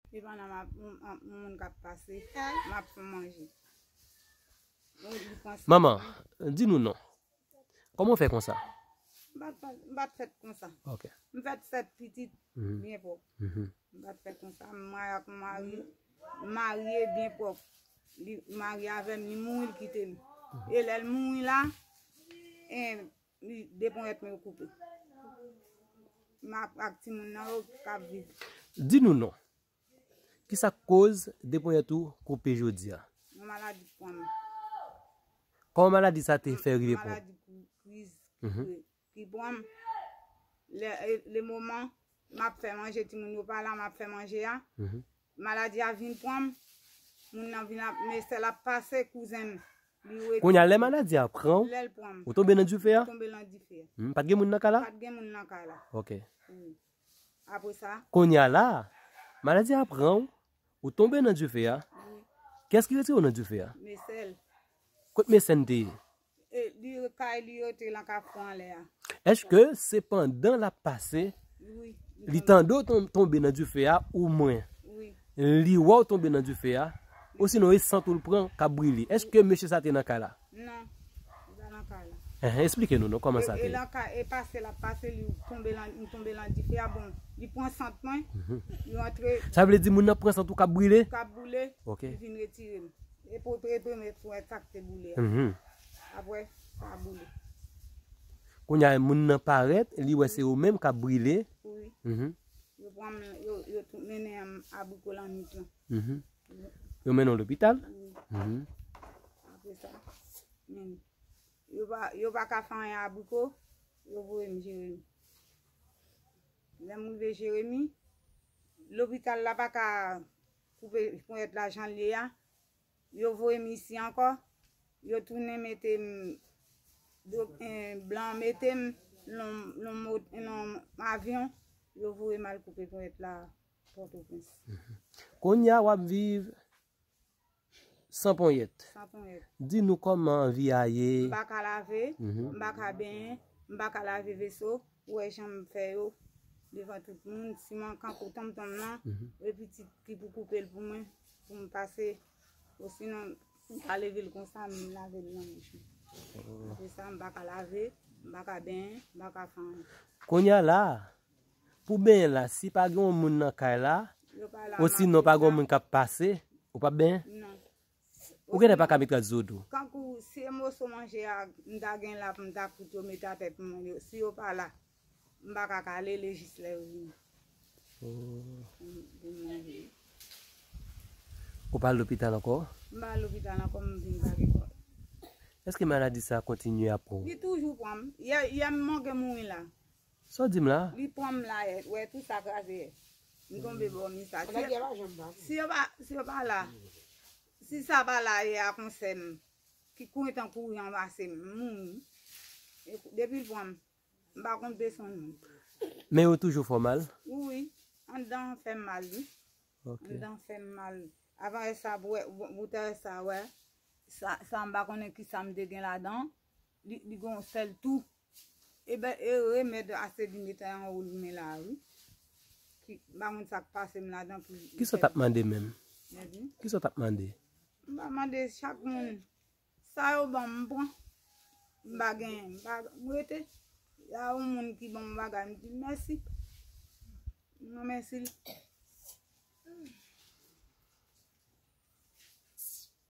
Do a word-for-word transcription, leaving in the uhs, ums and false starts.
Depandan m ap, yon, yon moun k ap pase, m ap fè manje. Manman, di nou non. Kòman w fè konsa? M pa t, m pa t fèt konsa. Ok. M fèt sèt pitit byen pwòp. M pa t fèt konsa. M marye ak yon mari, m marye byen pwòp. Li marye avè m, li mouri, li kite m. E lè l mouri la, e, li, de ponyèt mwen yo koupe. M ak, ak timoun nan yo k ap viv. Di nou non. Kisa k koz de ponyèt ou koupe jodi a? Yon maladi k pran m. Kòman maladi sa te fè rive pran w? Maladi kou-, kriz ki, ki pran m. Le, le moman m ap fè manje, timoun yo pa la, m ap fè manje a. Maladi a vin pran m. Moun nan vin ap, mesèl ap pase, kouzen m. Li rete. Kounye a, lè maladi a pran w, lè l pran m, ou tonbe nan dife a? Tonbe nan dife a. Hmm, pa t gen moun nan kay la? Pa t gen moun nan kay la. Ok. Wi. Apre sa? Kounye a la, maladi a pran w, ou tonbe nan dife a. Wi. Kiyès ki retire w nan dife a? Mesèl. Kot mesèl te ye? E, li kay li rete lan kafou anlè a. Èske se pandan l ap pase, wi, li tande w ton-, tonbe nan dife a, ou mwen, wi, li wè w tonbe nan dife a, osinon e sant ou l pran k ap brile? Èske mesye sa te nan kay la? Non, li pa nan kay la. Enhen, esplike nou non, kòman sa te ye? E, e lan kay, e pase l ap pase, li tonbe lan, li tonbe lan dife a, bon, li pran sant mwen, li antre. Sa vle di moun nan pran sant ou k ap brile? K ap boule, ok, li vin retire m. E pou, pou, pou mwen fè sa k te boule a. Mhm. Apre, sa boule. Kounye a, moun nan parèt, li wè se ou menm k ap brile. Wi. Mhm. Yo pran m, yo, yo tou mennen m abriko lannwit lan. Mhm. Yo mennen w lopital? Wi. Mhm. Apre sa, men, yo pa, yo pa ka fè anyen abriko, yo voye m Jeremi. Lè m rive Jeremi, lopital la pa ka koupe ponyèt la jan l ye a. Yo voye m isi ankò. Yo tounen mete m, do, eh, blan mete m nan, nan mo-, nan avyon. Yo voye m al koupe ponyèt la Pòtoprens. Kounye a w ap viv san ponyèt. San ponyèt. Di nou kòman vi a ye. M pa ka lave, mhm, m pa ka benyen, m pa ka lave veso. Ou wè jan m fè yo devan tout moun. Siman kankou tonmtonm nan, mhm, e pitit ki pou koupe l pou mwen, pou m pase. Osinon, m pa leve l konsa, m lave l nan bouch mwen. Oh. Apre sa, m pa ka lave, m pa ka benyen, m pa ka fè anyen. Kounye a la, pou benyen la, si pa gen yon moun nan kay la, yo pa la, osinon pa gen yon moun k ap pase, ou p ap benyen? Non. Ou genlè pa ka met rad sou do. Kankou si e moso manje a m ta gen la pou m ta koute yo met atè pou mwen yo, si yo pa la, m pa ka kale l jis lè yo vini. Oh. Pou, pou manje. Ou pa al lopital ankò? M pa al lopital ankò, m vin pa gen kò. Èske maladi sa a kontinye ap pran w? Li toujou pran m. Yè, yè m manke mouri la. Sa w di m la? Li pran m la, yè, wè tou sa kraze yè. M tonbe bò mi sa. Si, si yo pa, si yo pa la, si sa pa la yè a konsè m, ki kouri tankou yon pase m, m mouri. E depi l pran m, m pa konn pèsonn moun. Men yo toujou fè w mal? Wi, anndan fè m mal, wi. Ok. Anndan fè m mal. Avan yè sa, bou-, bou-, boutèy sa, wè. Sa, sa m pa konnen ki sa m te gen ladan. Li, li gon sèl tou. E ben, e remèd ase li mete anwo l men la, wi. Ki, m pa konn sa k pase m ladan pou. Kisa w t ap mande menm? Mèsi. Kisa w t ap mande? M pa mande chak moun. Sa yo ban m, m pran. M pa genyen, m pa, m rete. Y a yon moun ki ban m yon bagay, m di l mèsi. M remèsye l.